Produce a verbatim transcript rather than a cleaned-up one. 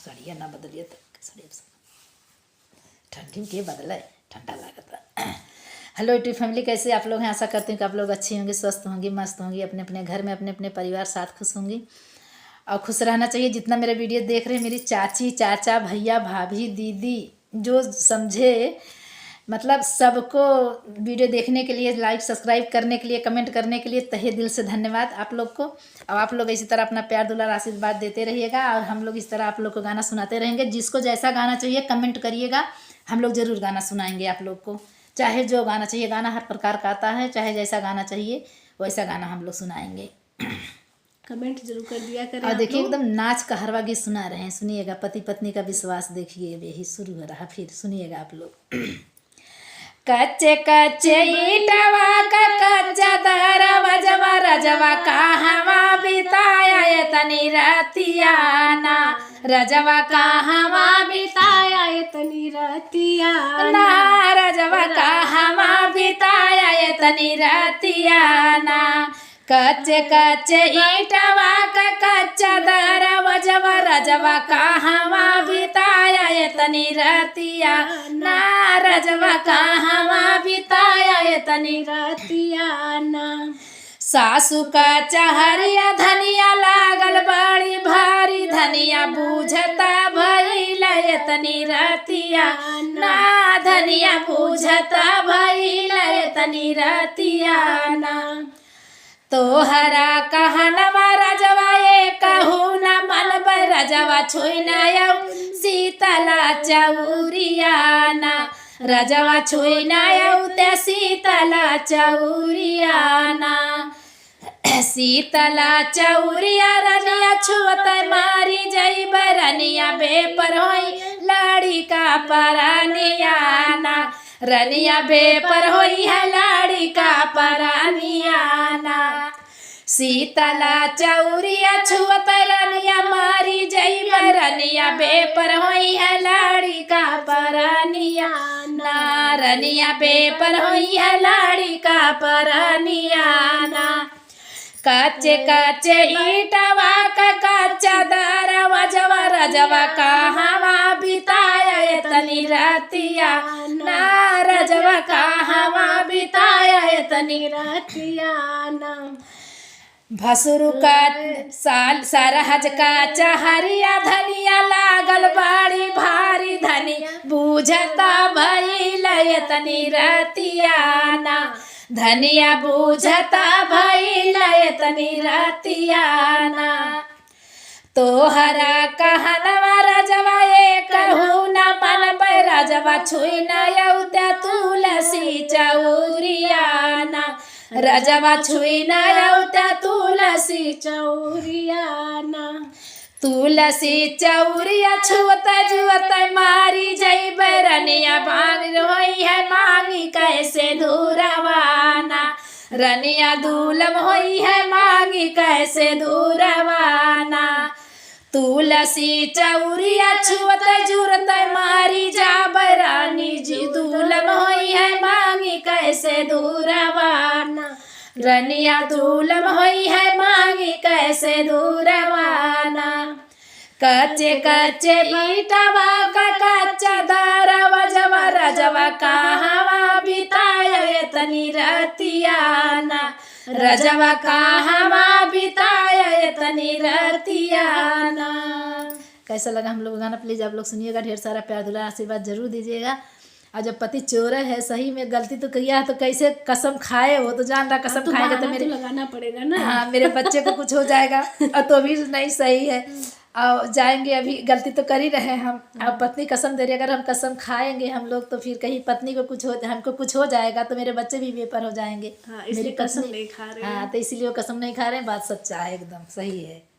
सड़िया ना बदलिए तो सड़िया ठंडी के बदले, ठंडा लागत बा। Hello YouTube family, कैसे आप लोग हैं? आशा करती हूँ कि आप लोग अच्छी होंगी, स्वस्थ होंगी, मस्त होंगी, अपने अपने घर में, अपने अपने परिवार साथ खुश होंगी और खुश रहना चाहिए। जितना मेरे video देख रहे हैं, मेरी चाची, चाचा, भैया, भाभी, दीदी, जो समझे, मतलब, सबको video देखने के लिए, like, subscribe करने के लिए, comment करने के लिए तहे दिल से धन्यवाद आप लोग को। और आप लोग इसी तरह अपना प्यार, दुलार, आशीर्वाद देते रहिएगा और हम लोग इस तरह आप लोग को गाना सुनाते रहेंगे। जिसको जैसा गाना चाहिए, comment करिएगा, हम लोग ज़रूर गाना सुनाएंगे आप लोग को। चाहे जो गाना चाहिए, गाना हर प्रकार का आता है, चाहे जैसा गाना चाहिए, वैसा गाना हम लोग सुनाएंगे। Comment जरूर कर दिया करें और आप देखिए, लोग। एकदम नाच का हरवा गीत सुना रहे हैं, सुनिएगा। पति पत्नी का विश्वास देखिए, यही शुरू हो रहा, फिर सुनिएगा आप लोग। कच्चे कच्चे ईंटवा का कच्चा दरवाजवा, रजवा कहवा बिताया एतनी रतिया ना, रजवा कहवा बिताया एतनी रतिया ना, रजवा कहवा बिताया एतनी रतिया ना। कच्चे कच्चे ईंटवा का कच्चा दरवाजवा, रजवा कहवा बिताया एतनी रतिया ना, रजवा कहवा बिताया एतनी रतिया ना। सासू का चहरिया धनिया लागल बड़ी भारी, धनिया बूझता भइल एतनी रतिया ना, धनिया बूझता भइल एतनी रतिया ना। तोहरा कहनवा रजवा एकहू न मनबै, रजवा छुई न अउ शीतला चौरिया ना, रजवा छुई न अउ ते शीतला चौरिया ना। शीतला चौरिया रनिया छुअत मारी जइबै, रनिया बेपर होई लाड़ी का परानिया ना, रनिया बेपर होई है लाड़ी का परानिया ना। शीतला चौरिया छुअत रनिया मारी जइबै, रनिया बेपर होई है लाड़ी का परानिया ना, रनिया बेपर होई है लाड़ी का परानिया ना। कच्चे कच्चे ईंटवा का कच्चा दरवाजवा, रजवा कहवा बिताया एतनी रतिया ना, रजवा कहवा बिताया एतनी रतिया ना। भसुरु का साल सरहज का चहरिया धनिया लागल बड़ी भारी, धनिया बूझता भइल एतनी रतिया ना, धनिया बूझता भइल एतनी रतिया ना। तोहरा कहनवा रजवा एकहू न मनबै, रजवा छुई न अउत्या तुलसी चौरिया ना, रजवा छुई न अउत्या तुलसी चौरिया ना। तुलसी चौरिया छुअत जुअत मारी जइबै, रनिया बांग होई है मांगी कैसे दूरवा ना, रनिया दूलम होई है मांगी कैसे दूरवा ना। तुलसी चौरिया छुअत जुरत मारी जाबै, रानी जी दूलम होई है मांगी कैसे दूरवा ना, रनिया दूलम होई है मांगी कैसे दूरवा ना। कच्चे कच्चे ईंटवा का कच्चा दरवाजवा, रजवा कहवा बिताया एतनी रतिया ना, रजवा कहवा बिताया एतनी रतिया ना। कैसा लगा हम लोग का गाना? Please आप लोग सुनिएगा, ढेर सारा प्यार दुलार आशीर्वाद जरूर दीजिएगा। और जब पति चोर है, सही में गलती तो किया है, तो कैसे कसम खाए, वो तो जान रहा, कसम अब तो खाएगा तो बहाना मेरे तो लगाना पड़ेगा ना। हाँ, मेरे बच्चे को कुछ हो जाएगा और तो भी नहीं सही है। और जाएंगे, अभी गलती तो कर ही रहे हैं हम। अब हम्म। पत्नी कसम दे रही है, अगर हम कसम खाएंगे हम लोग तो फिर कहीं पत्नी को कुछ हो, हमको कुछ हो जाएगा तो मेरे बच्चे भी बेपर हो जाएंगे। हाँ, इसलिए मेरी कसम पत्नी नहीं खा रहे हाँ, हैं। तो इसीलिए वो कसम नहीं खा रहे हैं, बात सच्चा है, एकदम सही है।